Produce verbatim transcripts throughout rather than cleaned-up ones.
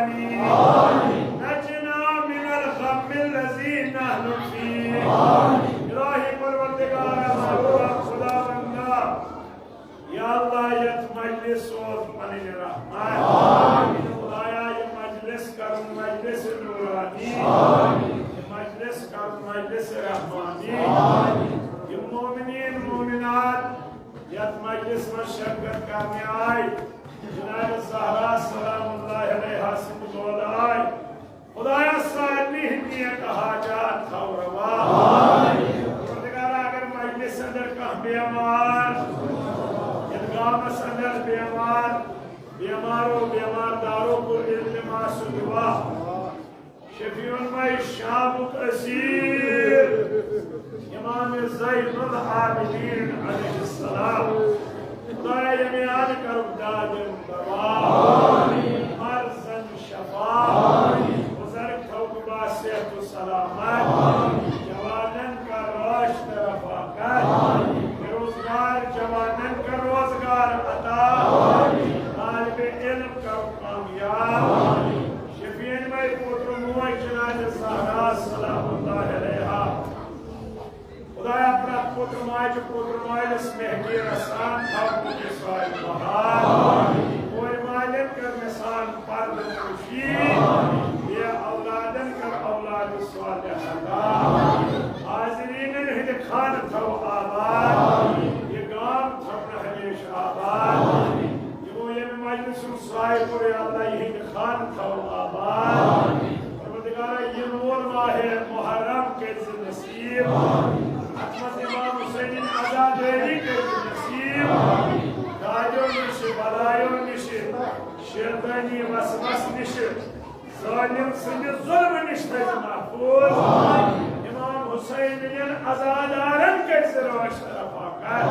نجنا من الغم الذي نحن فيه. الٰہی پروردگار، خدا بندہ، یا اللہ، یتھ مجلس سوز پنٕنۍ رحمت۔ خدایا، یہ مجلس کرُن مجلس نورانی۔ یہ مجلس کرُن مجلس رحمانی۔ یہ مومنین مومنات یتھ مجلس منٛز شرکت کرنہِ آے، جناب زہرا سلام اللہ علیہا سٕنٛدِ دولہٕ آے۔ خدایا، سارنٕے ہٕنٛدۍ نیک حاجات تھاو روا۔ پروردگارا، اگر مجلس اندر کانٛہہ بیمار، یتھ گامس اندر بیمار، بیمارو بیمار دارو کو علم آسو دعا۔ شفیع المے شامک اسیر، امام زین العابدین علیہ السلام۔ خدایا، یمیان کرُکھ دادن دوا، مرضن شفا، بزرگ تھاوُکھ باصحت و سلامت، جوانن کر رٲچھ تہٕ رفاقت، بے روزگار جوانن کر روزگار عطا، طالب علم کر کامیاب۔ شفیع المے پُتر موج جناب زہرا سلام اللہ علیہا۔ خدایا، پرٛٮ۪تھ پُتر ماجہِ، پُتر مالِس مہدی رسان تھاو پُترِ سوال بہار۔ کورِ مالٮ۪ن کر نثار پردٕ پوشی۔ بے اولادن کر اولاد صالح عطا۔ حاضریٖنن ہٕنٛدِ خانہٕ تھاو آباد۔ یہِ گام تھاو نہٕ ہمیشہٕ آباد۔ یِمو ییٚمہِ مجلسُک سایہِ کوٚر، یا اللہ، یِہِنٛدِ خانہٕ تھاو آباد۔ پروردگارا، یِنہٕ وول ماہِ محرم کٔرۍ زِ نصیب۔ اتھ منٛز امام حسینٕنۍ عزادٲری کٔرۍ زِ نصیب۔ دادیو نِشہِ، بلایو نِشہِ، شیطٲنی وسوس نِشہِ، ظٲلم سٕنٛدِ ظلمہٕ نِش تھٲوزِ محفوظ۔ امام حسینٕنٮ۪ن عزادارن کٔرۍ زِ رٲچھ تہٕ رفاقت۔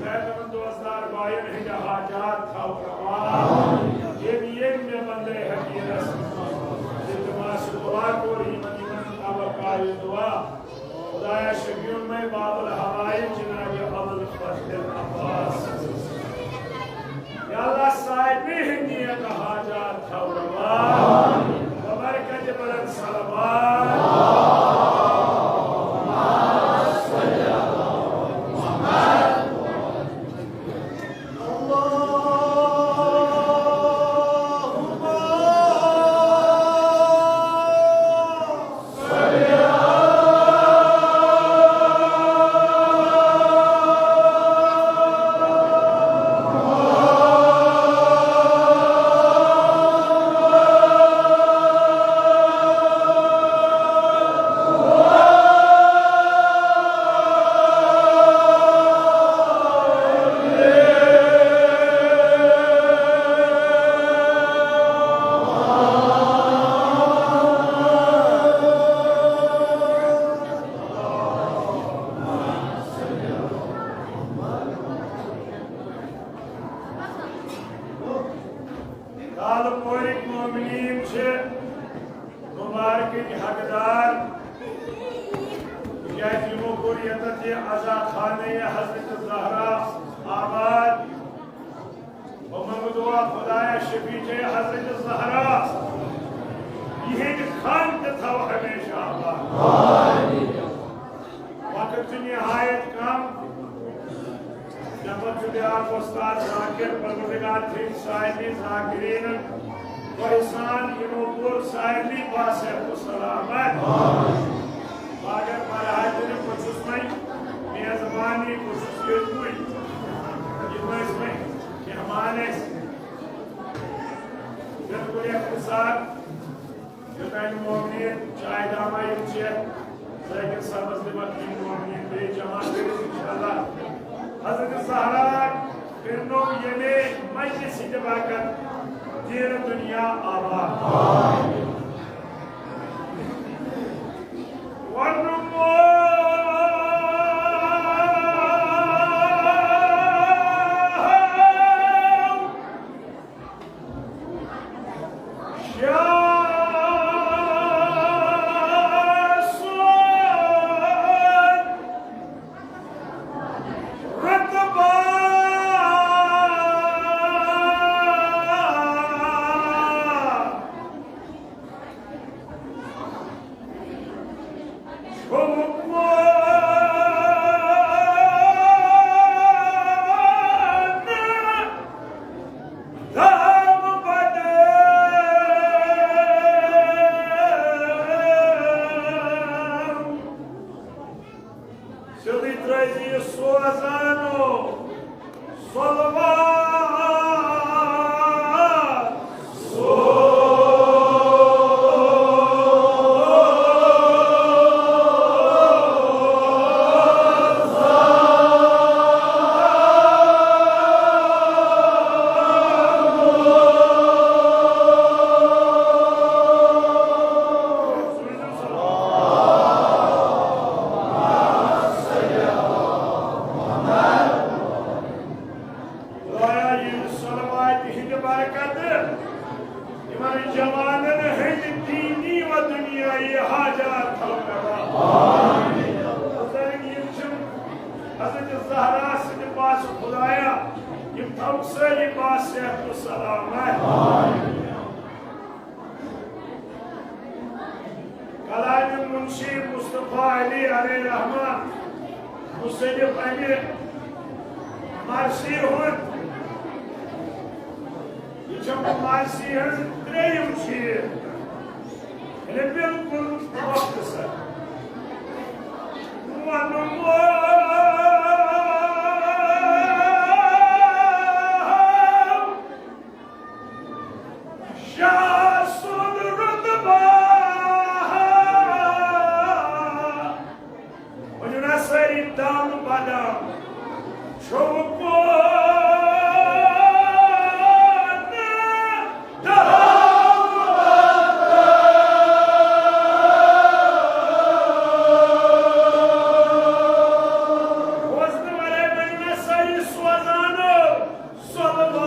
تہٕ تِمن دوستدار باین ہٕنٛدۍ حاجات تھاو روا۔ ییٚمۍ ییٚمۍ مےٚ بندے حقیرس التماس دعا کوٚر، یِمن یِمن توقع دعا۔ خدایا، شفیع المے باب الحوائج جناب ابوالفضل عباس۔ یا اللہ، سارنٕے ہٕنٛدۍ نیک حاجات تھاو روا۔ ببرکت بلند صلوات۔ کالہٕ پورٕکۍ مومنیٖن چھِ مبارکٕکۍ حقدار، تِکیٛازِ یِمو کوٚر ییٚتٮ۪تھ یہِ عزا خانہ حضرت زہرا آباد۔ بہٕ منٛگہٕ دعا، خدایا، شفیع چھے حضرت زہرا، یِہِنٛدِ خانہٕ تہِ تھاو ہمیشہٕ آباد۔ وقت چھُ نہایت کم۔ مےٚ پتہٕ چھُ بیٛاکھ وۄستاد ذاکر، پروردگار تھٲیِن سارنٕے ذاکریٖنن وۄنۍ سان، یِمو کوٚر سارنٕے باصحت و سلامت۔ مگر فرحت، بہٕ چھُس وۄنۍ میزبانی، بہٕ چھُس ییٚتہِ، یِم ٲسۍ وۄنۍ مہمان اَسہِ۔ بالکل اختصار۔ یوٚتام مومنیٖن چاے دامہ یِم چھِ، ذاکر صٲبس دِمکھ یِم مومنیٖن بیٚیہِ جمع کٔرِتھ، انشاءاللہ۔ حضرت زہرا کٔرنو ییٚمے مجلسہِ تہِ برکت، دیٖنہٕ دُنیا آباد۔ ونُن برکت یِمن جوانن ہٕنٛدۍ دینی و دنیائی حاجات تھاوُن روا۔ بزرگ، یِم چھِ حضرت زہرا سٕنٛدِ پاسہٕ خدایا، یِم تھاوُکھ سٲری باصحت و سلامت۔ کلامِ منشی مصطفیٰ علی علیہ الرحمہ، مصنف امہِ مرثی ہُنٛد، یہِ چھےٚ مرثی ہٕنٛز ترٛیٚیِم شیٖر، یعنی بالکل مختصر۔ وَنُن شاہ سُنٛد رُتبہٕ ؤنِو نا سٲری دم بدم چھُ کون دم بدم۔ بوزنہٕ ورٲے ؤنِو نا سٲری سوزانو۔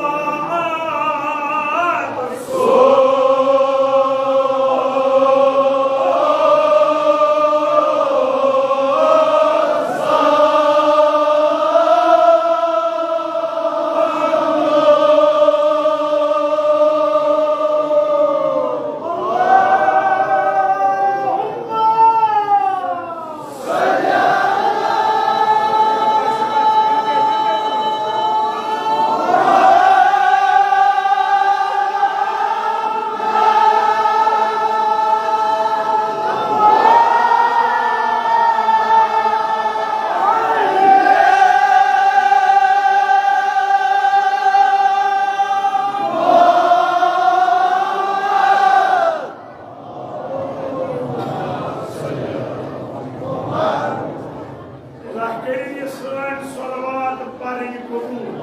اللہ کٔرِنۍ یہِ سٲنۍ صلوات پرٕنۍ قبول۔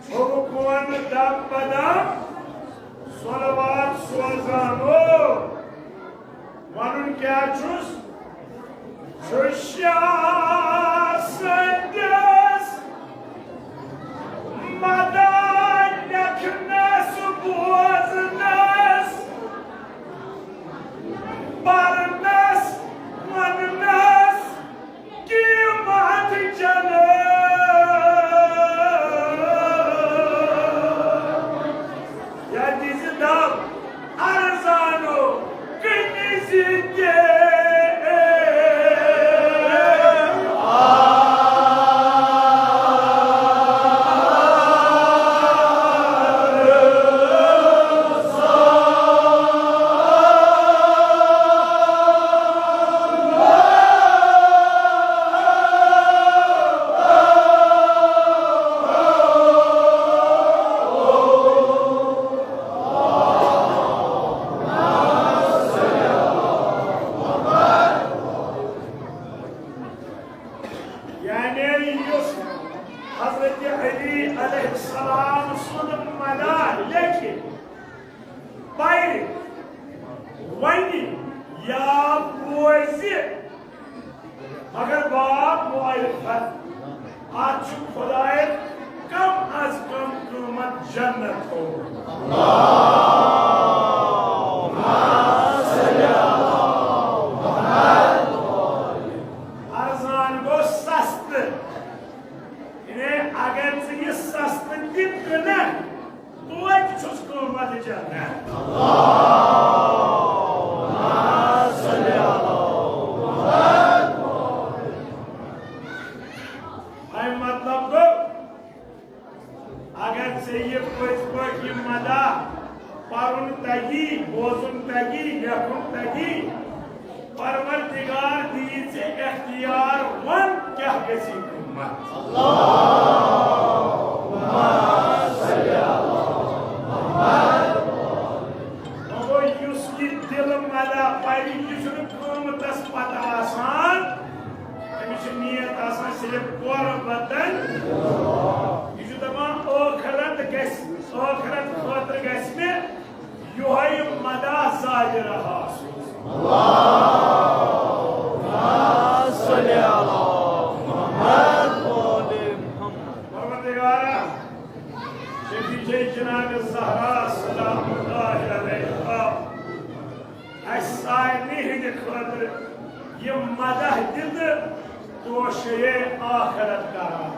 چھُ کون دم بدم صلوات سوزانو۔ ونُن کیٛاہ چھُس؟ چھُ شاہ سٕنٛدِس مدد لیکھنس، بوزنس، پرنس، وننس قیمت جنت۔ یا دِژ دب ارزانو کٔمِس دِ۔ یعنی یُس حضرت علی علیہ السلام سُنٛد مداح لیکھِ، پرِ، ونہِ یا بوزِ، مگر باب معرفت، اتھ چھُ خدایَن کم از کم قۭمت جنت تھوٚومُت۔ ارزان گوٚو سستہٕ۔ یعنی اگر ژٕ یہِ سستہٕ تہِ کٕنکھ، توتہِ چھُس قۭمت جنت۔ اَمیُک مطلب گوٚو، اگر ژےٚ یہِ پٔزۍ پٲٹھۍ یہِ مداح پرُن تگی، بوزُن تگی، لیکھُن تگی، پروردگار دِیہِ ژےٚ اختیار، وَن کیٛاہ گژھِ قۭمت۔ وۄنۍ گوٚو یُس یہِ دِل مداح پرِ، یہِ چھُنہٕ قۭمتس پتہ آسان، أمِس چھِ نیت آسان صرف قربتن۔ یہِ چھُ دَپان، ٲخرت گژھِ، ٲخرت خٲطرٕ گژھِ مےٚ یِہوٚے مداح ظاہر آسُن۔ اللہم صل علی محمد و آل محمد۔ پروردگارا، شفیع جناب زہرا سلام اللہ علیہا اسہِ سارنٕے ہٕنٛدِ خٲطرٕ یہِ مدح دِتھ توشے آخرت کران۔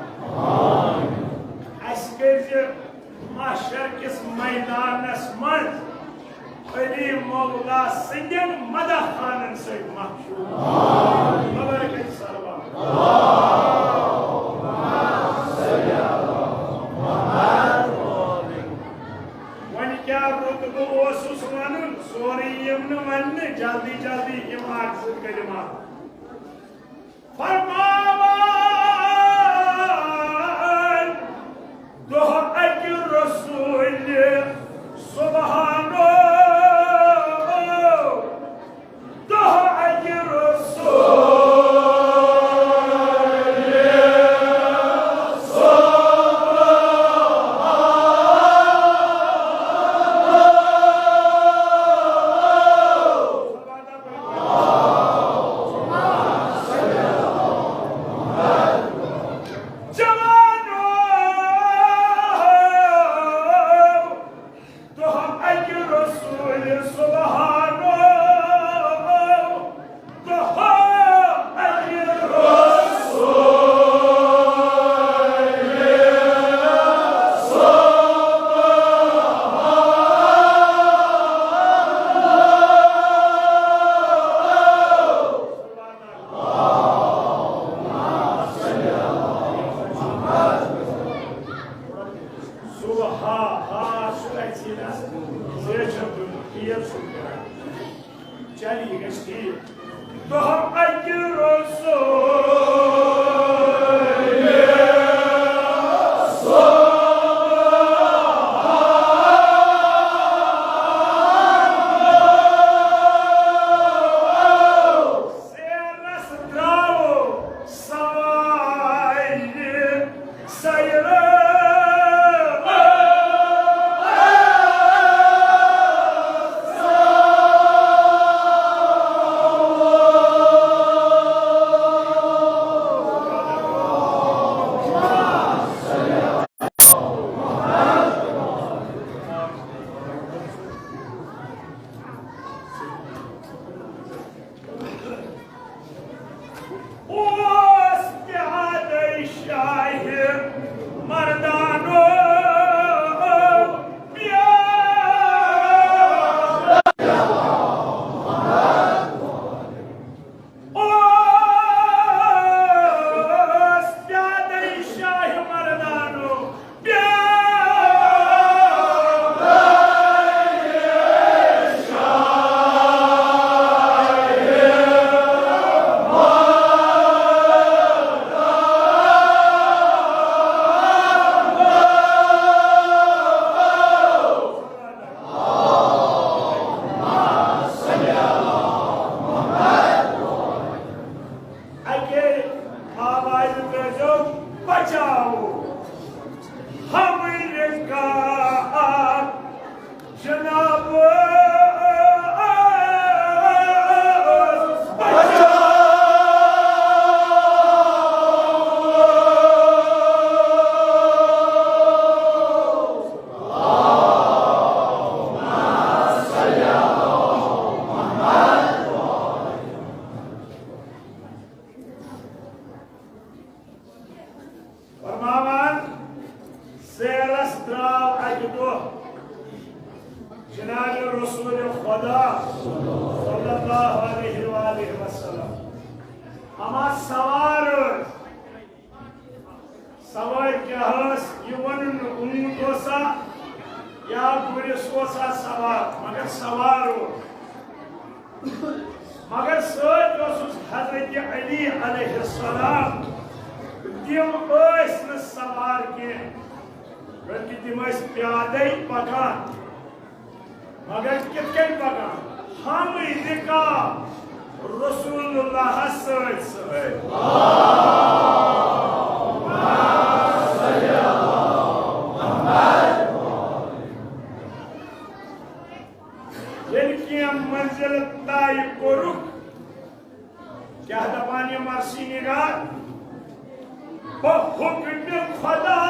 اسہِ کٔرۍ زِ محشر کِس میدانس منٛز علی مولا سٕنٛدٮ۪ن مدح خانن سۭتۍ محشور۔ مبارک صلوات۔ وۄنۍ کیٛاہ رُتبہٕ اوسُس وَنُن، سورُے یِم نہٕ وَننہٕ، جلدی جلدی یِم اَکھ زٕ کلمات۔ فرماوان دۄہ اَکہِ رسوٗلِ سبحانو، دۄہ اَکہِ رسوٗلِ سبحانو۔ جوانو، دۄہ اَکہِ رسوٗلِ سبحانو، دۄہ اَکہِ رسوٗلِ سبحانو۔ سُہ ہا، ہا، سُہ اَژِ نہ، زیچھَن دیُن، عیٖد چھُ کران۔ چل، یہِ گژھِ ٹھیٖک۔ دۄہ اَکہِ رسول سیرس درٛاو سوارِ سیرٕ۔ اوس پیادے شاہہِ مردانو پیادٕ۔ اوس پیادے شاہہِ مردانو اَکے آوازِ کٔرۍزیو بچاو۔ حملہِ کا جناب بچاو۔ فرماوان، سیرس درٛاو اکہِ دۄہ جناب رسول خدا صلی اللہ علیہ وآلہ وسلم۔ اما سوار ٲسۍ۔ سوارِ کیٛاہ ٲس؟ یہِ وَنُن نہٕ اونٹ اوسا یا گُرِس اوسا سوار، مگر سوار اوس۔ مگر سۭتۍ اوسُس حضرت علی علیہ السلام۔ تِم ٲسۍ نہٕ سوار کینٛہہ، بلکہِ تِم ٲسۍ پیادَے پَکان۔ مگر کِتھ کٔنۍ پَکان؟ ہم رکاب رسول اللہ سۭتۍ سۭتۍ۔ ییٚلہِ کینٛہہ منزل طے کوٚرُکھ، کیٛاہ دَپان یہِ مرثی نگار؟ بحکم خدا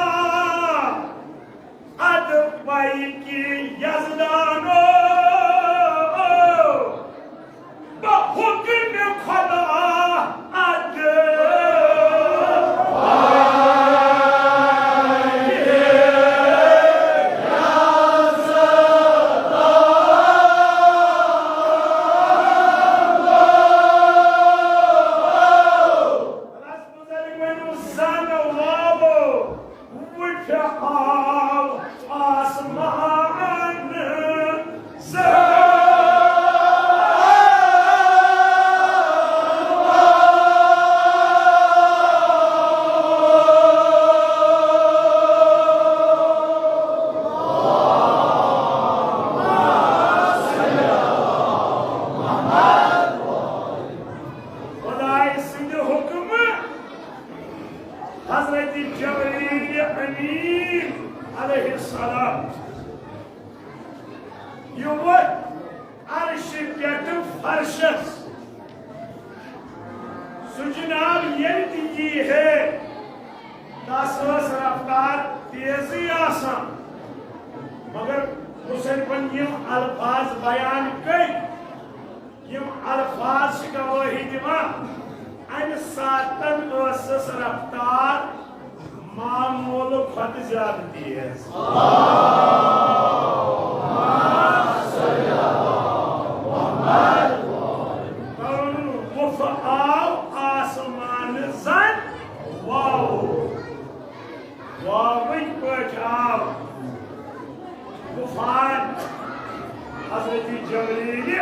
کہ یزدانو، بحکم خدا اتھ۔ رس بزرگ ؤنِو زن واوو۔ وٕچھ آو آسمان زن۔ خدائے سٕنٛدِ حُکمہٕ حضرت جبریل امین علیہ السلام یہِ ووت عرشہِ پٮ۪ٹھٕ فرشس۔ سُہ جناب ییٚلہِ تہِ یی ہے، تس ٲس رفتار تیزٕے آسان، مگر بہٕ چھُسَے وۄنۍ یِم الفاظ بیان کٔرۍ۔ یِم الفاظ چھِ گوٲہی دِوان، اَمہِ ساتن ٲسٕس رفتار معموٗلہٕ کھۄتہٕ زیادٕ تیز۔ تَوَن وُپھ آو آسمانہٕ زَن واوُک۔ واوٕکۍ پٲٹھۍ آو طوفان حضرت جبریل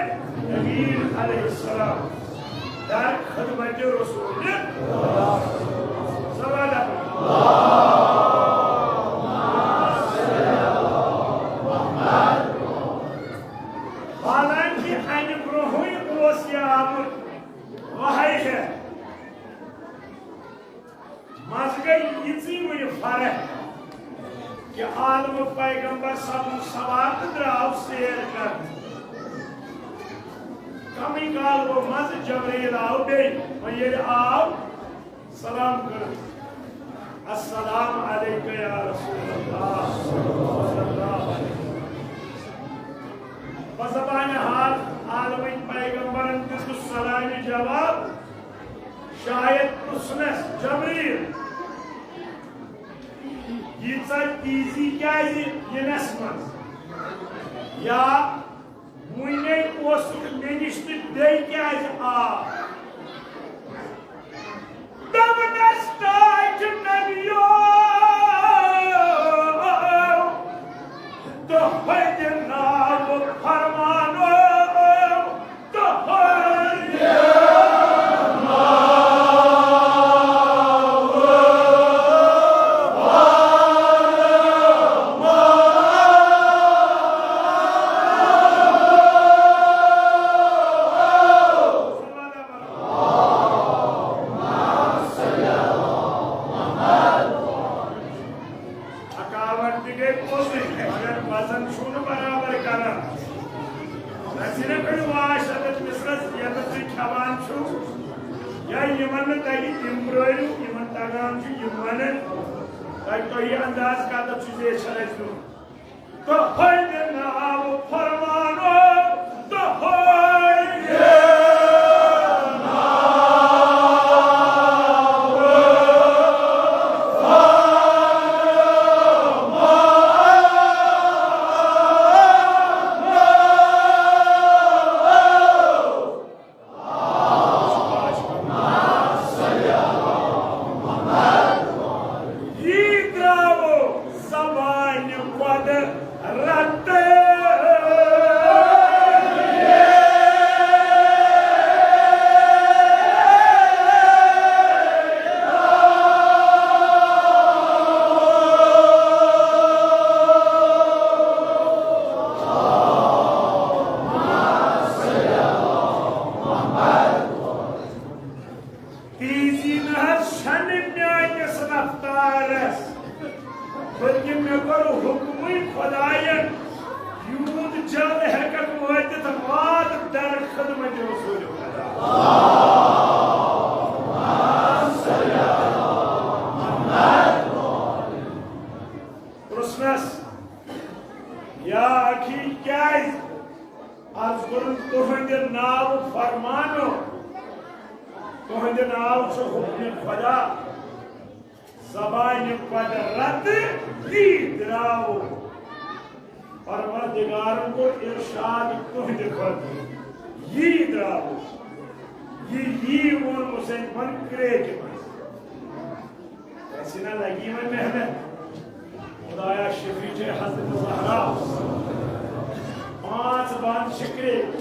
امین علیہ السلام در خدمت رسول صلی اللہ علیہ وسلم۔ حالانکہ امہِ برونٛہٕے اوس یہِ آمُت وحی ہٮ۪تھ۔ منٛزٕ گٔے یِژٕے وُنہِ فرق کہ عالم پیغمبر سپُد سوار تہٕ درٛاو سیر کرنہِ۔ کمٕے کال گوٚو منٛزٕ جبرائیل آو بیٚیہِ۔ وۄنۍ ییٚلہِ آو، سلام کٔرٕن، السلام علیک یا رسول اللہ صلی اللہ علیہ وسلم۔ بزبانِ حال عالمٕکۍ پیغمبرن دیُت سلامہِ جواب۔ شاید پرژھنس جبریل، ییژاہ تیزی کیازِ یِنس منٛز؟ یا وُنے اوسُکھ مےٚ نِش تہٕ بیٚیہِ کیازِ آو؟ دوٚپنس ٹاٹھۍ نبیو، تۄہہِ دِناو فرمانو۔ تھکاوٹ تہِ گٔے پوٚزُے، مگر وزن چھُو نہٕ برابر کران۔ نہ صرف ہے واش اگر مصرس ییٚتٮ۪تھ تُہۍ کھٮ۪وان چھِو، یا یِمن نہٕ تَگہِ تِم پرٛٲرِو، یِمن تَگان چھُ یِم وَنن۔ تۄہہِ تۄہہِ انداز کَتٮ۪تھ چھُ زِ أسۍ چھِ اَسہِ دیُن۔ تۄہہِ دِناو فرمانو، تۄہہِ یی درٛاوو زبانہِ قۄدرتہٕ۔ تیزی نہ حظ چھنہٕ میٲنِس رفتارس، بلکہ مےٚ کوٚر حکمٕے خداین، یوٗت جلد ہیٚککھ وٲتِتھ راتھ در خدمت رسول خدا۔ پرٛژھنس، یا اخی، کیازِ؟ عرض کوٚرُن، تُہنٛدِ ناوٕ فرمانو، تُہنٛدِ ناوٕ چھُ حُکمِ خدا۔ زبانہِ قۄدرت یی درٛاوُس۔ پروردگارن کوٚر ارشاد تُہنٛدِ خٲطرٕ، یی درٛاوُس۔ یہِ یی ووٚنمُت أمۍ کرٛیکہِ منٛز۔ اَسہِ نہ لگی وۄنۍ محنت۔ خدایا شفیع چھے حضرت زہرا۔ پانٛژھ بند چھِ کرٛیکہِ۔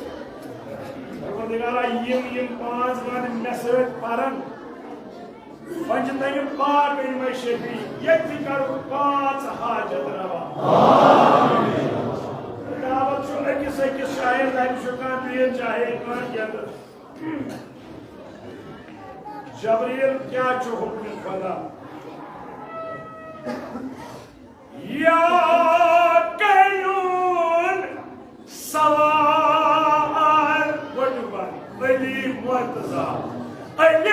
پروردگارا، یِم، یِم پانٛژھ بند مےٚ سۭتۍ پرن، وۄنۍ چھِ تَمہِ پاک أنۍ مےٚ شفیع، ییٚتہِ تہِ کرو پانٛژھ حاجت روا۔ دعوت چھُ أکِس أکِس، چاہے لَرِ چھُ کانٛہہ، بیٚیِس چاہے کانٛہہ گٮ۪نٛدٕ۔ جبریل، کیٛاہ چھُ حُکمِ خدا؟ یا کریون سوار، گۄڈٕنیُک بند، علی مرتضی۔ علی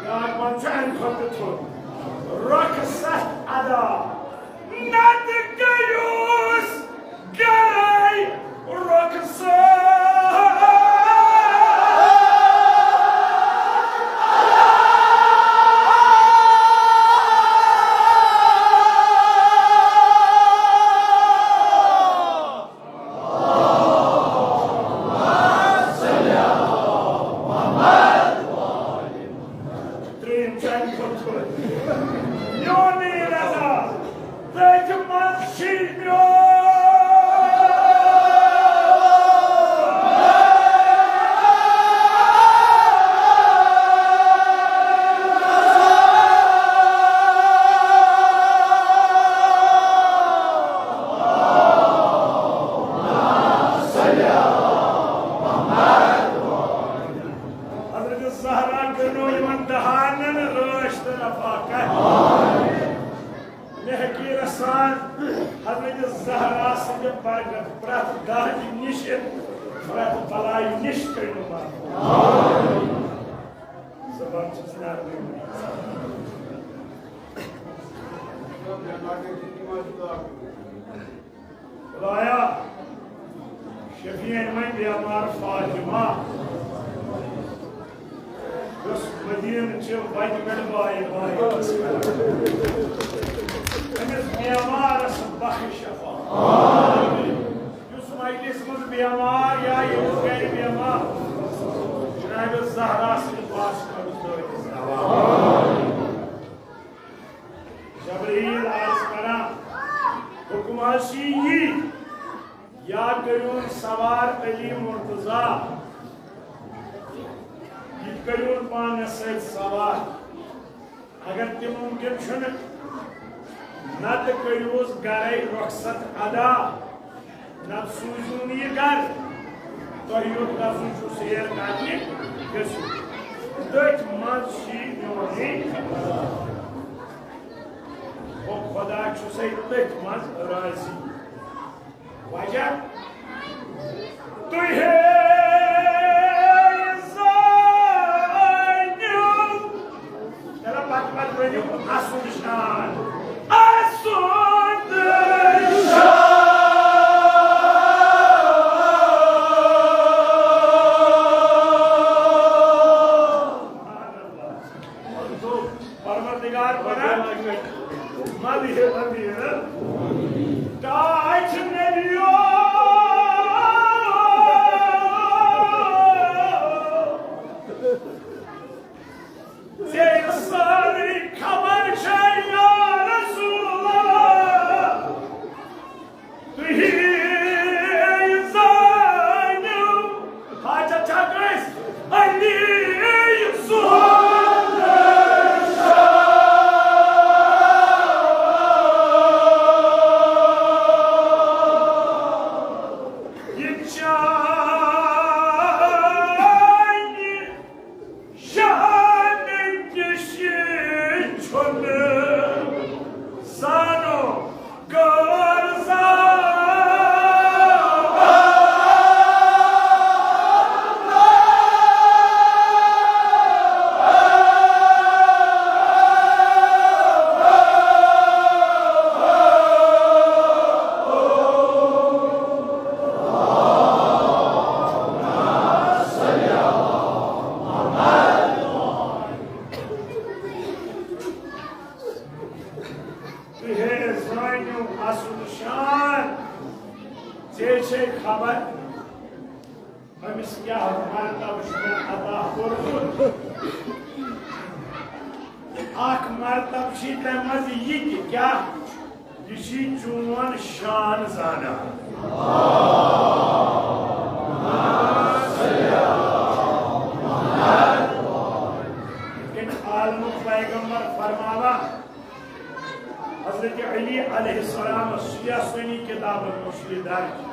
بیٛاکھ بند چھُ اَمہِ کھۄتہٕ تہِ تھوٚد۔ رۄخصت ادا، نتہٕ کٔرِوس گرے رۄخصت۔ ترٛیٚیِم چھُ اَمہِ کھۄتہٕ تھوٚد۔ میونٕے رضا، تٔتھۍ منٛز چھُے میون۔ حضرت زہرا گنٛڈو یِمن دہانن رٲچھ تہٕ رفاقت۔ مےٚ حقیٖرس سان حضرت زہرا سٕنٛدِ برکت پرٛٮ۪تھ دہنہِ نِش، پرٛٮ۪تھ بلایہِ نِش کٔرِو محفوٗظ۔ زبان چھَس نرمٕے۔ خدایا، شفیع وۄنۍ بیمار فاطمہ، یۄس مدینہ چہِ وتہِ پٮ۪ٹھ بایہِ بایہِ ٲس کران۔ أمِس بیمارس بخش شفا۔ یُس مجلس منٛز بیمار یا ییٚمِس گرِ بیمار، جناب زہرا سٕنٛدِ پاس کٔرِو دٲدِس دوا۔ جبرائیل عرض کران، حکم حظ چھُ یی، یا کٔرِوُن سوار علی مرتضی، یہِ کٔرِوُن پانس سۭتۍ سوار۔ اگر تہِ ممکن چھُنہٕ، نتہٕ کٔرِوُس گرے رۄخصت ادا۔ نتہٕ سوٗزِو نہٕ یہِ گرٕ۔ تۄہہِ یوٚت گژھُن چھُ سیر کرنہِ گٔژھِو۔ تٔتھۍ منٛز چھِ میونٕے۔ او خۄدا چھُسَے تٔتھۍ منٛز راضی۔ وجہ؟ تُہۍ ہے زٲنِو۔ چلو، پتہٕ پتہٕ ؤنِو، اَسُن شان۔ اَسُن شان۔ پروردگار بنا مدح امیر۔ تاج نبیو۔ ژےٚ سٲرٕے خبر چھےٚ یا رسول اللہ۔ تُہۍ زٲنِو، حاجت چھا کٲنٛسہِ؟ علی سُنٛد شاہ۔ اصل شان، ژےٚ چھے خبر أمِس کیٛاہ مرتبہٕ چھُ مےٚ عطا کوٚرمُت۔ اکھ مرتبہٕ چھُے تَمہِ منٛز یہِ تہِ کیٛاہ، یہِ چھُے چون شان زانان۔ یِتھ کٔنۍ عالمُک پیغمبر فرماوان، حضرت علی علیہ السلام، سیاسنی کتابن منٛز چھُ یہِ درج۔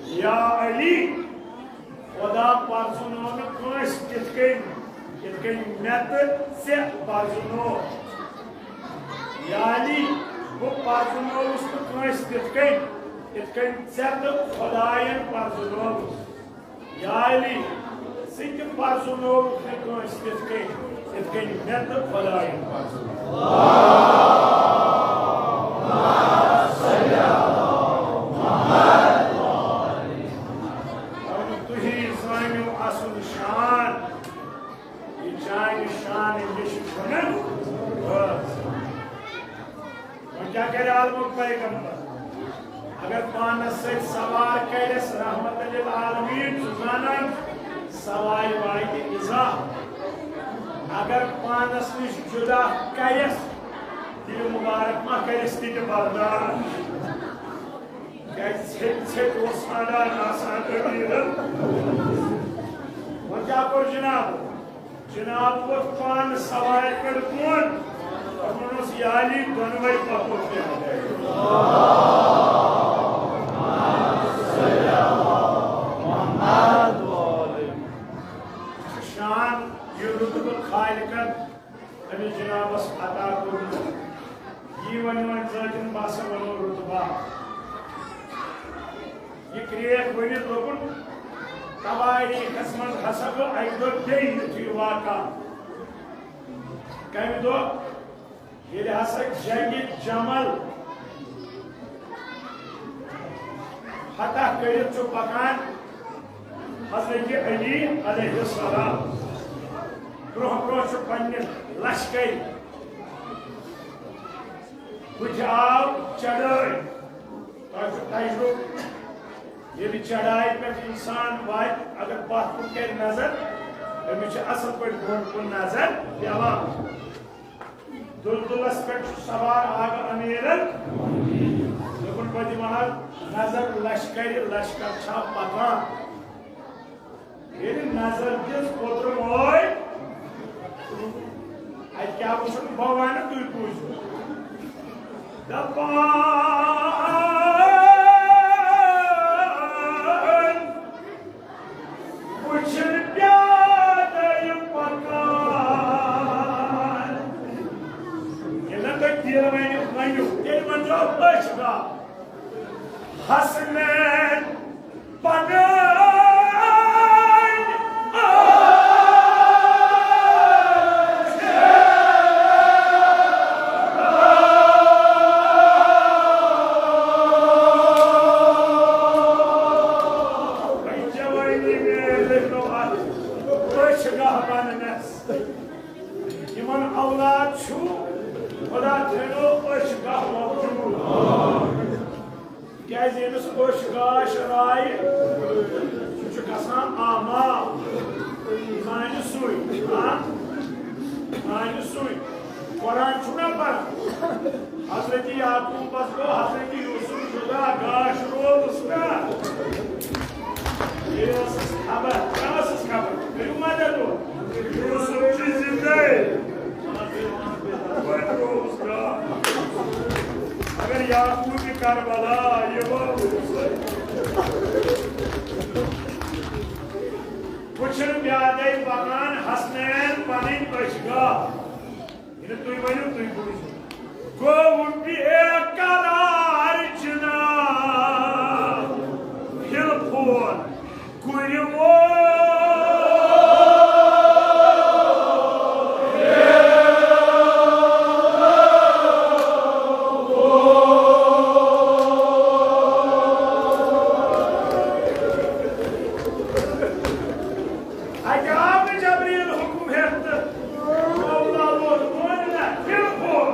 یا علی، خدا پرزنوو نہٕ کٲنٛسہِ تِتھ کٔنۍ، یِتھ کٔنۍ مےٚ تہٕ ژےٚ پرزنوو۔ یا علی، بہٕ پرزنووُس نہٕ کٲنٛسہِ تِتھ کٔنۍ، یِتھ کٔنۍ ژےٚ تہٕ خدایَن پرزنووُس۔ یا علی، ژٕ تہِ پرزنووُکھ نہٕ کٲنٛسہِ تِتھ کٔنۍ، یِتھ کٔنۍ مےٚ تہٕ خدایَن پرزنوو۔ تُہی زٲنِو اصل شان، یہِ چانہِ شانہٕ نِش چھُنہٕ۔ وۄنۍ کیٛاہ کرِ عالمُک پیغمبر؟ اگر پانس سۭتۍ سوار کرٮ۪س رحمت للعالمین، چھُ زانان سوارِ واتہِ ایزا۔ اگر پانس نِش جدا کرٮ۪س، دِلہِ مبارک ما کرٮ۪س تہِ تہِ برداش؟ کیٛازِ ژھیٚپۍ ژھیٚپۍ اوس ژھانٛڈان آسان أمیٖرن۔ وۄنۍ کیٛاہ کوٚر جناب؟ جناب ووت پانہٕ سوارِ پٮ۪ٹھ بۄن۔ تِمن اوس یالی دۄنوَے پکو پیٛاران۔ شان، یہِ رُتبہٕ خالقن أمِس جنابس عطا کوٚرمُت۔ یی وۄنۍ وۄنۍ ذٲتِن باسان وَنو رُتبہ۔ یہِ کرٛیکھ ؤنِتھ لوٚگُن تواریٖخس منٛز ہسا گوٚو اَکہِ دۄہ بیٚیہِ یُتھُے واقعہ۔ کَمہِ دۄہ؟ ییٚلہِ ہسا جنگِ جمل فتح کٔرِتھ چھُ پکان حضرت علی علیہ السلام، برونٛہہ برونٛہہ چھُ پننہِ لشکرِ۔ بٕتھِ آو چڑٲے۔ تۄہہِ چھُ تجرُبہٕ، ییٚلہِ چڑایہِ پٮ۪ٹھ اِنسان واتہِ، اگر پتھ کُن کرِ نظر، تٔمِس چھِ اصل پٲٹھۍ برونٛٹھ کُن نظر پٮ۪وان۔ دُلدُلس پٮ۪ٹھ چھُ سوار آغا امیرن۔ دوٚپُن، بہٕ دِمہٕ حظ نظر لشکرِ، لشکر چھا پکان؟ ییٚلہِ نظر دِژ، کوٚترٕ وٲے۔ اَتہِ کیٛاہ وُچھُن؟ بہٕ وَنہٕ، تُہۍ بوٗزِو۔ دَپان، وُچھِن پیٛادَے پَکان۔ ییٚلہِ نہٕ تُہۍ تیٖرٕ ؤنِو، ؤنِو، تیٚلہِ ؤنۍزیو أچھ گاو۔ حسنین پنٕنۍ جوانی میلہِ نہٕ اَتھ أچھ گاہ بننس۔ یِمن اولاد چھُ، خدا تھٲینو أچھ گاہ موجود۔ تِکیٛازِ ییٚمِس أچھ گاش رایہِ، سُہ چھُ گژھان اعمیٰ۔ زانہِ سُے، ہاں؟ زانہِ سُے۔ قرآن چھُنہ پران؟ حضرت یعقوبس گوٚو حضرت یوسف جدا، گاش رووُس نا۔ یہِ ٲسٕس خبر، کیٛاہ ٲسٕس خبر؟ کٔرِو مدد وۄنۍ۔ یوسف چھُ زندے۔ اگر یعقوب کربلا یہِ ووت، وٕچھِن پیادے پکان حسنین پنٕنۍ أچھ گاہ۔ ییٚلہِ تُہۍ ؤنِو، تُہۍ بوٗزِو۔ گوٚو بے قرار جناب، ہِل پھول۔ اَتہِ آو نہٕ جبریٖل حُکُم ہٮ۪تھ تہٕ مولا ووت مٲنِتھ، بالکل۔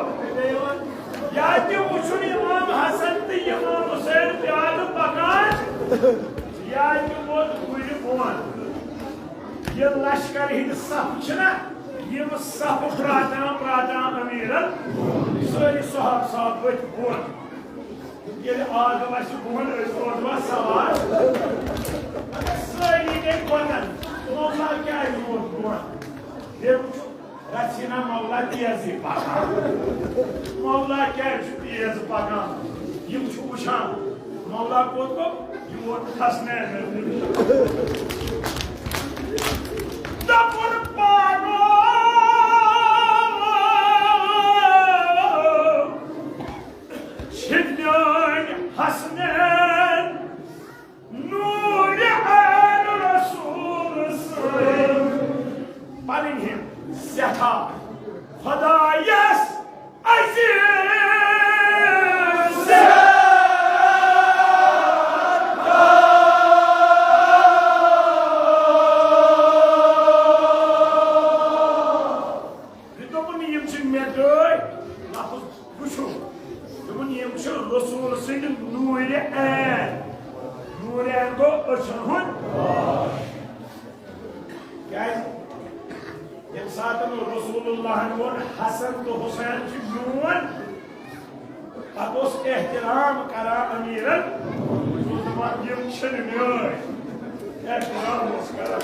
یہِ لشکر ہٕنٛدۍ صف چھِنہ، یِم صف پرٛاتان پرٛاتان امیٖرن سٲری صحاب صاحب ؤتھۍ بۄن۔ ییٚلہِ آدم اَسہِ بۄن ٲسۍ روزان سوار، سٲری گٔے بۄنن۔ مولا کیٛازِ ووت بۄن؟ ییٚمۍ چھُ رژھِ ہنا مولا تیزٕے پکان۔ مولا کیٛازِ چھُ تیز پکان؟ یِم چھِ وٕچھان، مولا کوٚت گوٚو؟ یہِ ووت حسنین۔ دوٚپُن پانو چھِ میٲنۍ حسنین نوٗرِ عین رسول سٕنٛدۍ پنٕنۍ ہِم سٮ۪ٹھاہ خۄدایس عزیز۔ دوٚپُن، یِم چھِ مےٚ ٹٲٹھۍ لفظ۔ وٕچھِو، دوٚپُن، یِم چھِ رسول سٕنٛدۍ نوٗرِ عین۔ نوٗرِ عین گوٚو أچھن ہُنٛد۔ کیٛازِ؟ ییٚمہِ ساتہٕ رسول اللہن ووٚن، حسن تہٕ حسین چھِ میون، پتہٕ اوس احترام کران امیٖرن، اوس دَپان، یِم چھِنہٕ میٲنۍ۔ احترام اوس کران،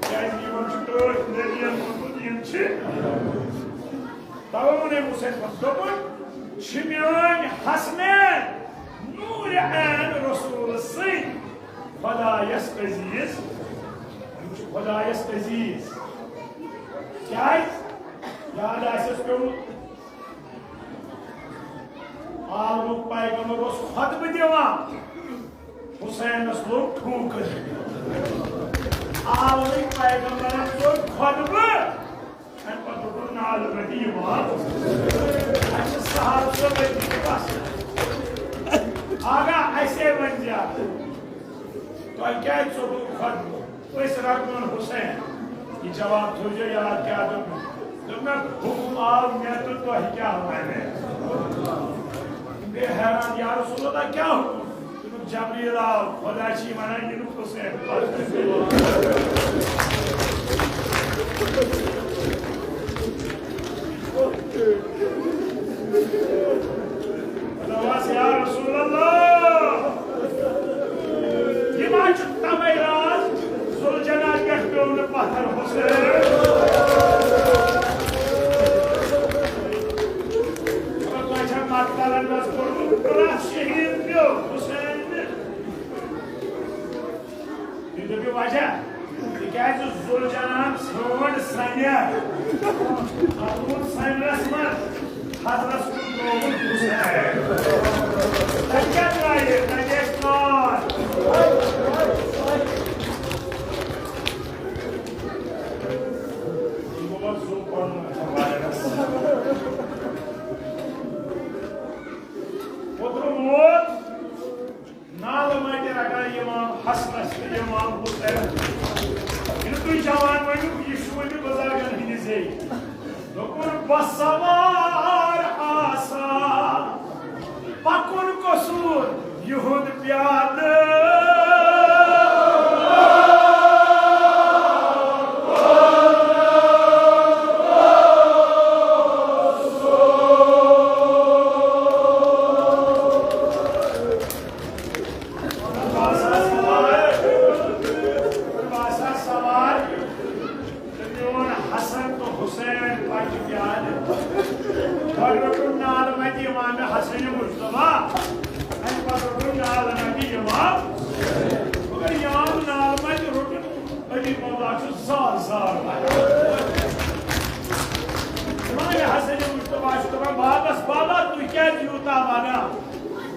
کیٛازِ یِمن چھُ ٹٲٹھۍ نبین ووٚنمُت، یِم چھِ۔ توے ووٚن أمۍ حسین پتہٕ، دوٚپُن، چھِ میٲنۍ حسنین نوٗرِ عین رسول سٕنٛدۍ خۄدایس عزیز۔ یِم چھِ خۄدایس عزیز۔ کیٛازِ؟ یاد آسٮ۪س پیوٚمُت، عالمُک پیغمبر اوس خطبہٕ دِوان، حسینس لوٚگ ٹھوٗکہٕ۔ عالمٕکۍ پیغمبرن کوٚر خطبہٕ، اَمہِ پتہٕ دوٚپُن، نالہٕ مٔتی یِوان۔ اَسہِ چھِ صحابہٕ صٲب أتی بس۔ آغا، اَسے ؤنۍ زِ، تۄہہِ کیٛازِ ژوٚٹوٕ خطبہٕ؟ أسۍ رٹون حسین۔ یہِ جواب تھٲوزیو یاد، کیٛاہ دوٚپُن؟ دوٚپُن، حُکُم آو مےٚ تہٕ تۄہہِ کیٛاہ وَنہِ؟ تِم گٔے حیران، یا رسول اللہ، کیٛاہ حُکُم؟ دوٚپُن، جبریٖل آو، خۄدا چھِ وَنان، یہِ نہٕ حسین۔ دوٚپمَس، یا رسول اللہ، یہِ ما چھُ تَمے راز ذوالجناح پٮ۪ٹھ پیوٚو نہٕ پتھر حسین؟ خبر تۄہہِ چھا مقتلن منٛز کوٚرمُت، کُناہ شہیٖد پیوٚو حسین؟ تُہۍ دٔپِو وجہ، تِکیٛازِ ذوالجناحن ژھٲنٛڈ سَنہِ۔ پَتہٕ ووٚن سَنِرَس منٛز حضرت سُنٛد نومُت حسین۔ تَتہِ کیٛاہ درٛایہِ؟ تَتہِ ٲسۍ نار۔ یہِ گوٚو پَتہٕ سُہ پَنُن۔ اوترٕ ووت نالہٕ مَتہِ رَٹان اِمام حسنَس تہٕ اِمام حسینَس۔ ییٚلہِ تُہۍ جوان ؤنِو، یہِ چھُ وۄنۍ بُزرگَن ہٕنٛدِ زیٚوِ۔ دوٚپُن، بہٕ سوار آسان، پَکُن قصوٗر یِہُنٛد پیادٕ۔ باسا سوار، باسا سوار، تہٕ میون حسن تہٕ حسین پکہِ پیادٕ۔ گۄڈٕ روٚٹُم نالہٕ متہِ امام حسن مجتبیٰ، امہِ پتہٕ روٚٹُم نالہٕ متہِ امام۔ مگر امام نالہٕ متہِ روٚٹُم، علی مولا چھُ زار زار ونان۔ امام حسن مجتبیٰ چھُ دپان، بابس، بابا، تُہۍ کیازِ یوٗتاہ ونان؟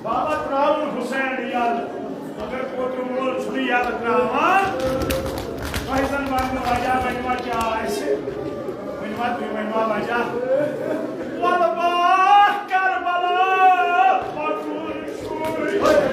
بابا ترٛاوُن حسین یَلہٕ، مگر کوتُر وول چھُنہٕ یَلہٕ ترٛاوان۔ تۄہہِ زَن وَنہٕ وجہ، ؤنۍ ما کیٛاہ آسہِ؟ ؤنۍ ما تُہۍ، ؤنۍ ما وجہ؟ وَلہٕ باغ کربلا پَکُن چھُے۔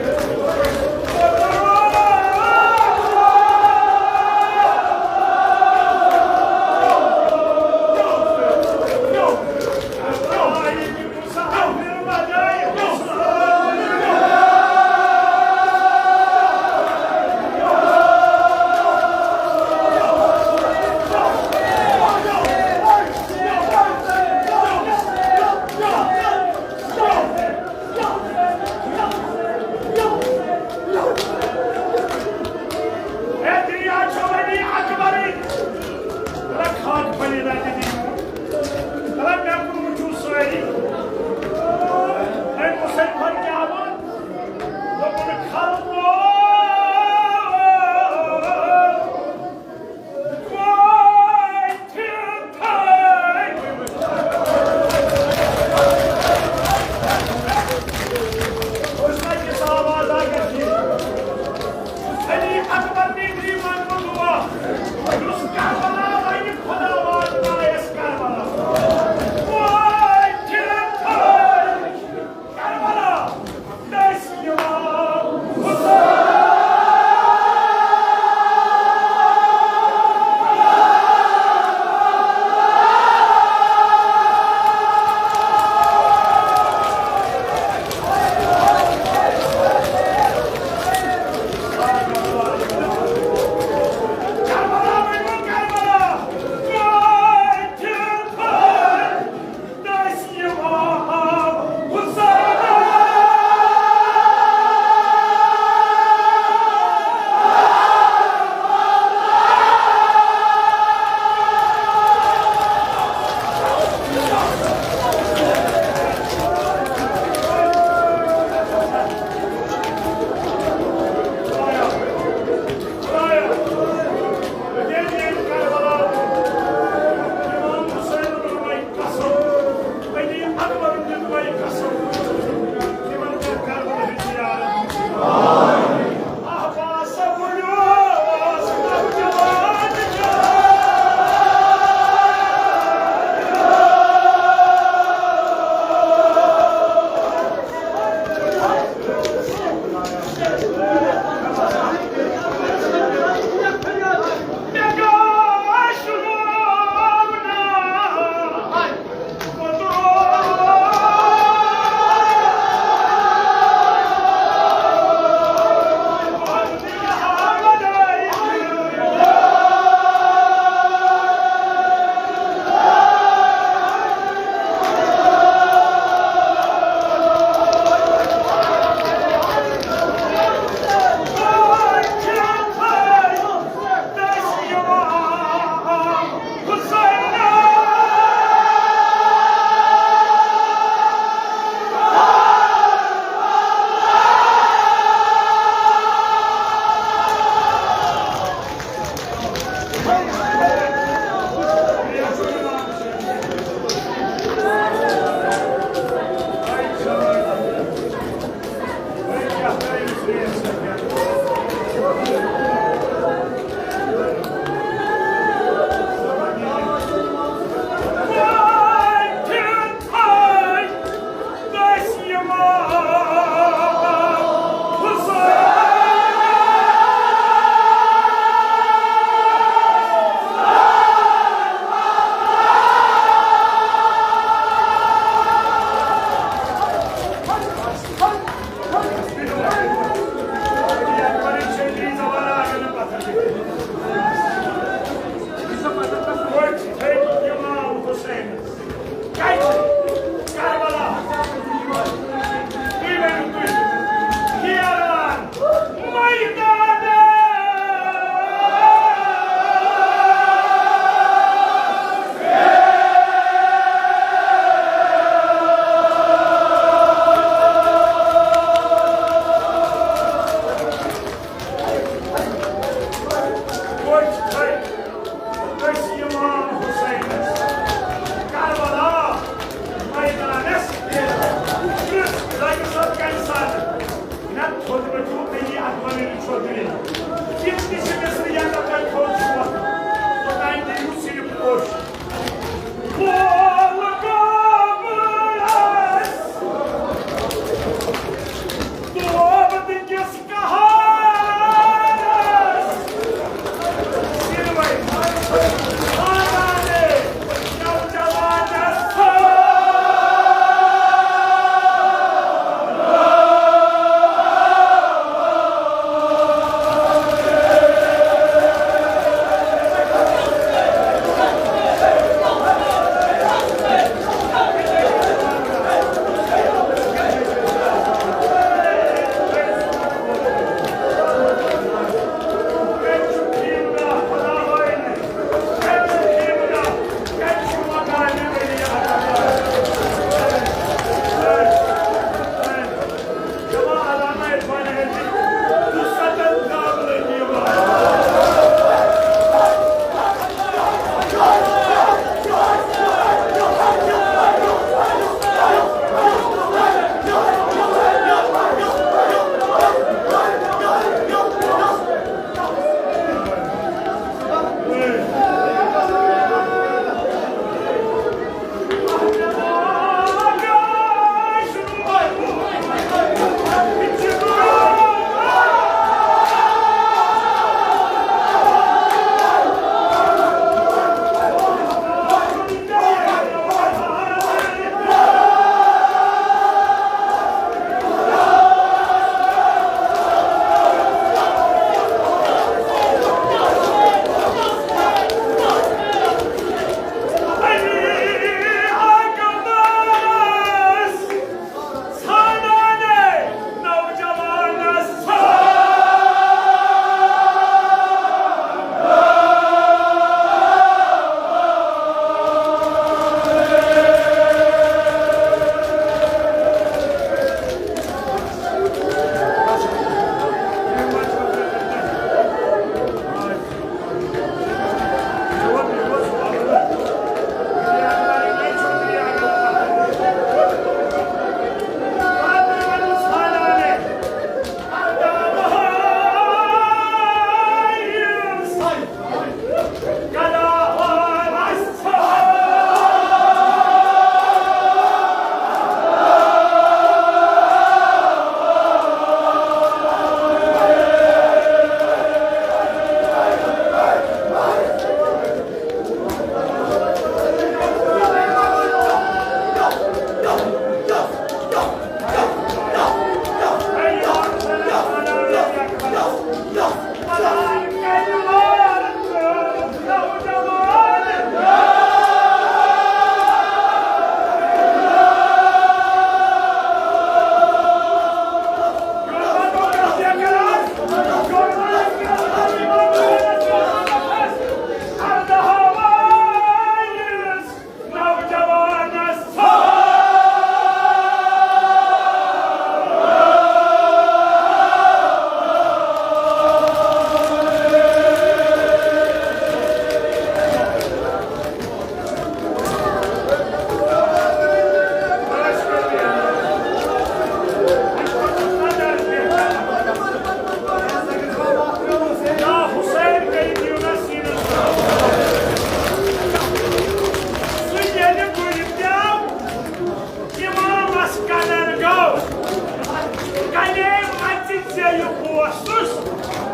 سُس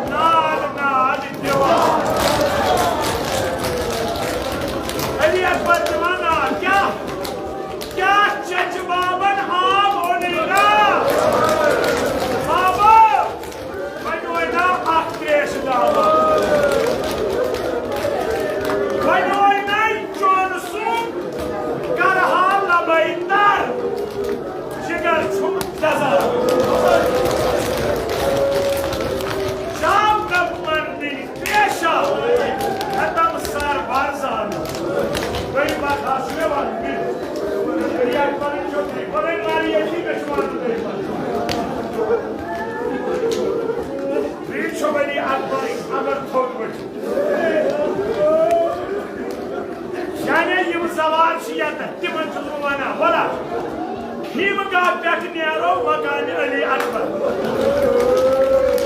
ناد ناد دِوان۔ علی اکبر دِوان ناد۔ کیٛاہ؟ کیٛاہ چچہِ بابن آو اونیرا؟ بابا، وۄنۍ وۄنۍ آو اکھ تریش دعوت۔ وۄنۍ وۄنۍ آے چون سُنٛد کرہا لبے تر۔ جگر چھُم دزان۔ شام کب مندی پیشہ ختم سر بارزان۔ بڑی بات حاصل ہے وقت بھی۔ یہ اکبر جو تھی، بڑے ماری ایسی کشمار میں۔ بیچ بڑی اکبر اگر تھوک بڑی۔ یعنی یِم سوال چھِ ییٚتٮ۪تھ، تِمن چھُس بہٕ وَنان، وَلہٕ، خیمگاہ پٮ۪ٹھ نیرو مقامِ علی اکبر۔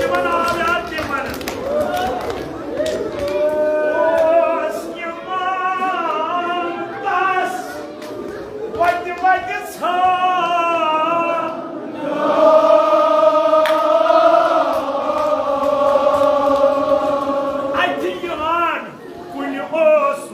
تِمن آو یاد، تِم وَنان، اوس یِوان تَس وَتہِ وَتہِ ژھانٛڈ۔ اَتہِ یِوان کُنہِ اوسُس۔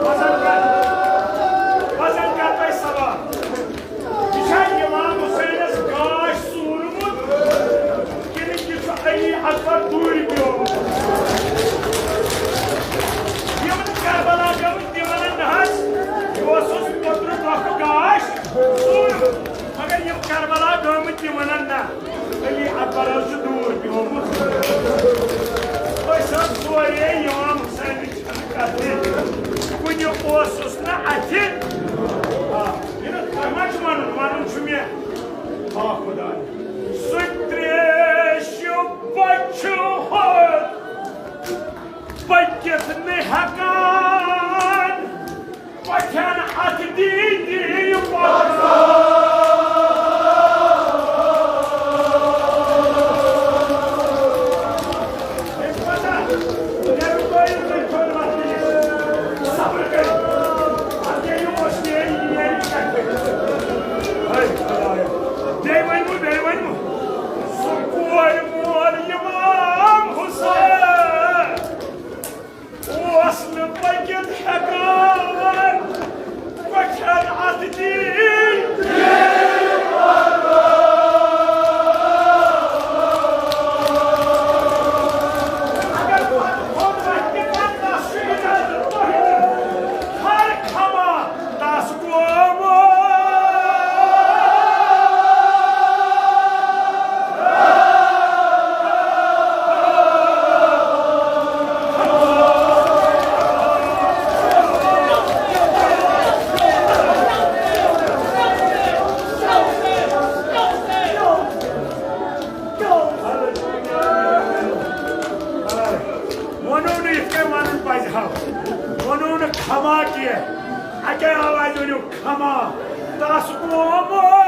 وزن کر، وزن کر تۄہہِ سوال۔ یہِ چھا امام حسینس گاش سوٗرمُت کِنہٕ یہِ چھُ علی اکبر دوٗرِ پیومُت؟ یِم کربلا گٔمٕتۍ، تِم ونن نہ حظ، یہِ اوس اوس اوترٕ مۄکھٕ گاش سوٗرمُت، مگر یِم کربلا گٔمٕتۍ، تِم ونن نہ، علی اکبر حظ چھُ دوٗر پیومُت۔ أسۍ حظ سورے امام حسینٕچ کُنہِ اوسُس نہٕ اَتھِ۔ آ، یہِ نہٕ تۄہہِ ما چھُ وَنُن، وَنُن چھُ مےٚ۔ آ، خۄداے۔ سُہ ترٛیشہِ بۄچھِ ہیوٚر پٔکِتھ نہٕ ہٮ۪کان۔ کۄٹھٮ۪ن اَتھٕ دی، دی یہِ پَتھ۔ صبر کٔرِو۔ اَدٕ یہِ اوس میٛٲنۍ، میٛٲنۍ کَتھٕ۔ ہے خۄدایا، بیٚیہِ ؤنِو، بیٚیہِ ؤنِو۔ سُہ کورِ مول اِمام حُسین۔ اوس نہٕ پٔکِتھ ہٮ۪کان، کۄٹھٮ۪ن اَتھٕ دی۔ اگر پتہٕ کھوٚت وۄتھِ تہِ پتہٕ تس چھُ اجازت تۄہہِ دیُن۔ ہر کھما تس گوٚو۔ ووٚنُو نہٕ یِتھ کٔنۍ وَنُن پَزِ ہا۔ ووٚنُو نہٕ کھما کینٛہہ۔ اَکے آوازِ ؤنِو، کھما۔ تَس قومو۔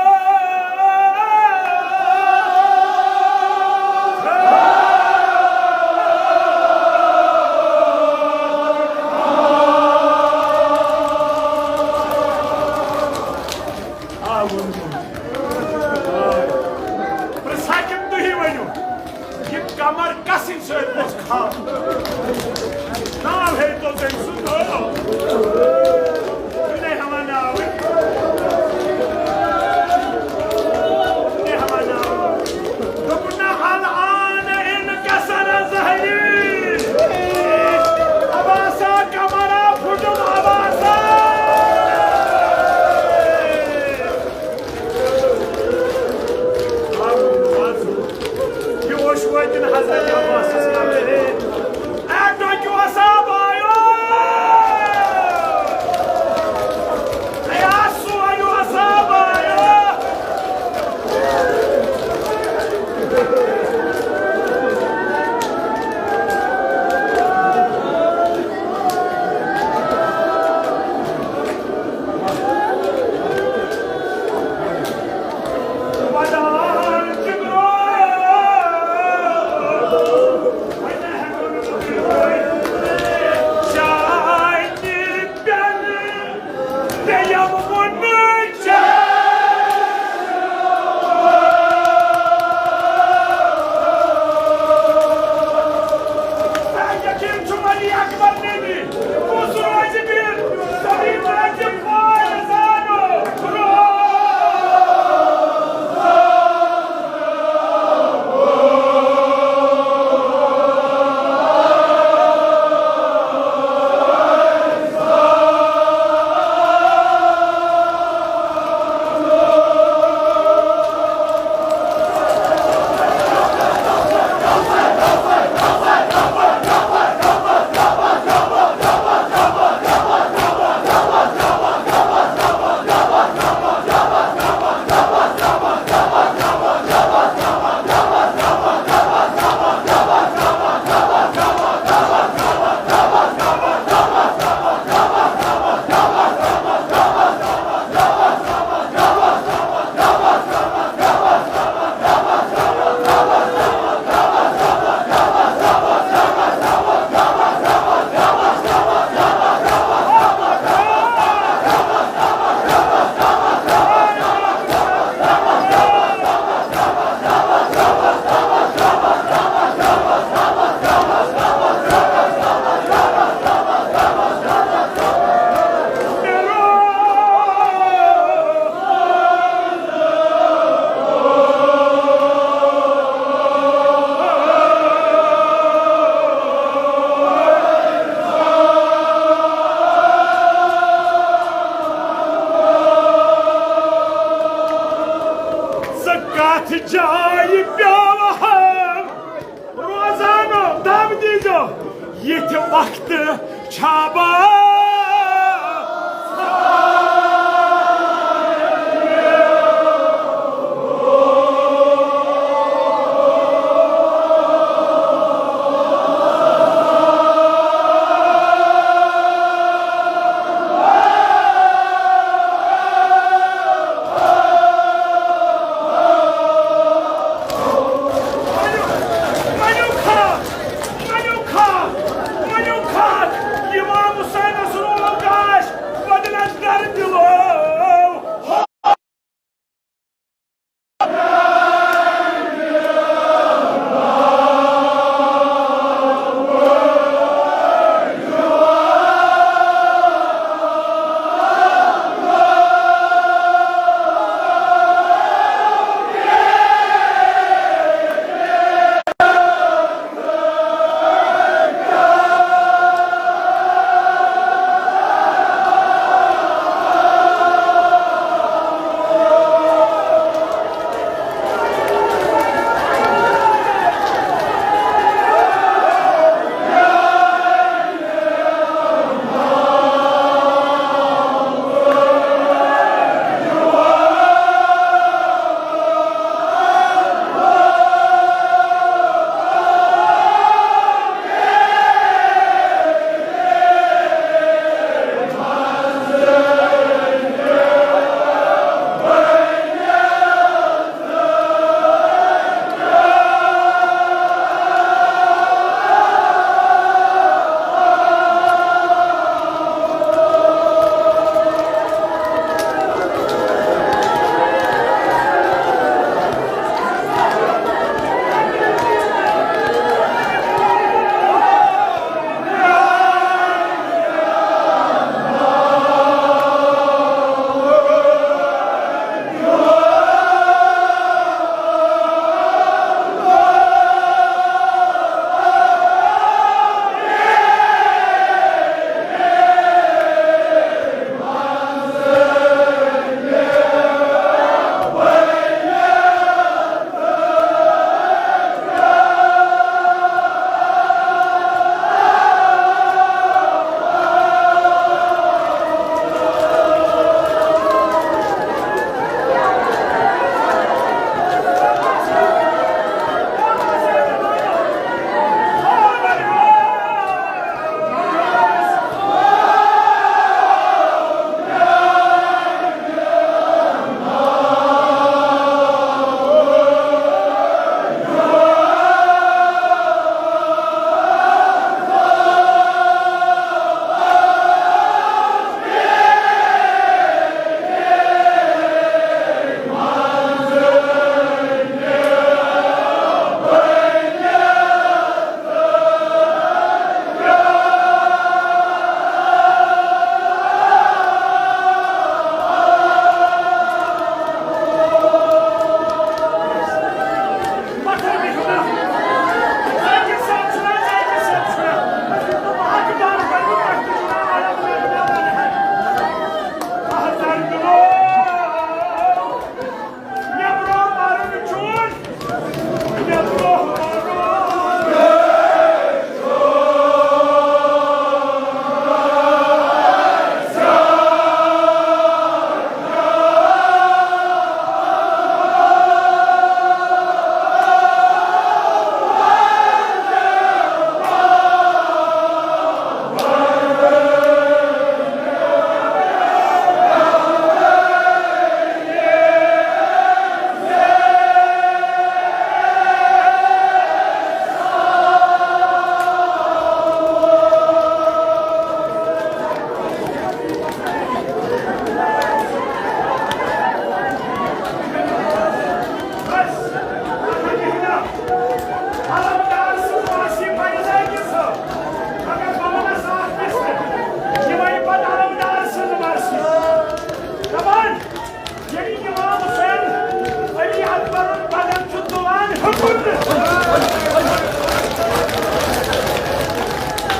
آ، ووٚنُو۔ پرٛژھا کِنہٕ تُہی ؤنِو؟ یہِ کمر کسٕنۍ سۭتۍ اوس کھالُن؟ ناو ہیٚیہِ تو تٔمۍ سُنٛد، ہٲو۔ یہِ نَے ہٮ۪وان ناوٕے۔ ژٕ کتھ جایہِ پیوہَم روزانو دم دیٖزیو، یِتھِ وقتہٕ چھا بہٕ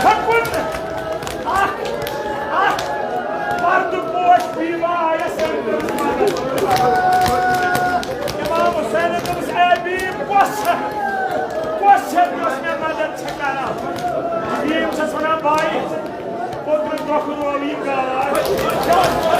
پھٹوُن۔ اکھ، اکھ پردٕ پوش بیٖبا آیس أمۍ کٔرٕس مدد۔ امام حسینن دوٚپُس، "اے بیٖب، کۄس چھےٚ؟ کۄس چھےٚ یۄس مےٚ مدد چھےٚ کران؟" بیٖب چھَس ونان، "بھائی، اوترٕ دۄہ روو یہِ گاش۔"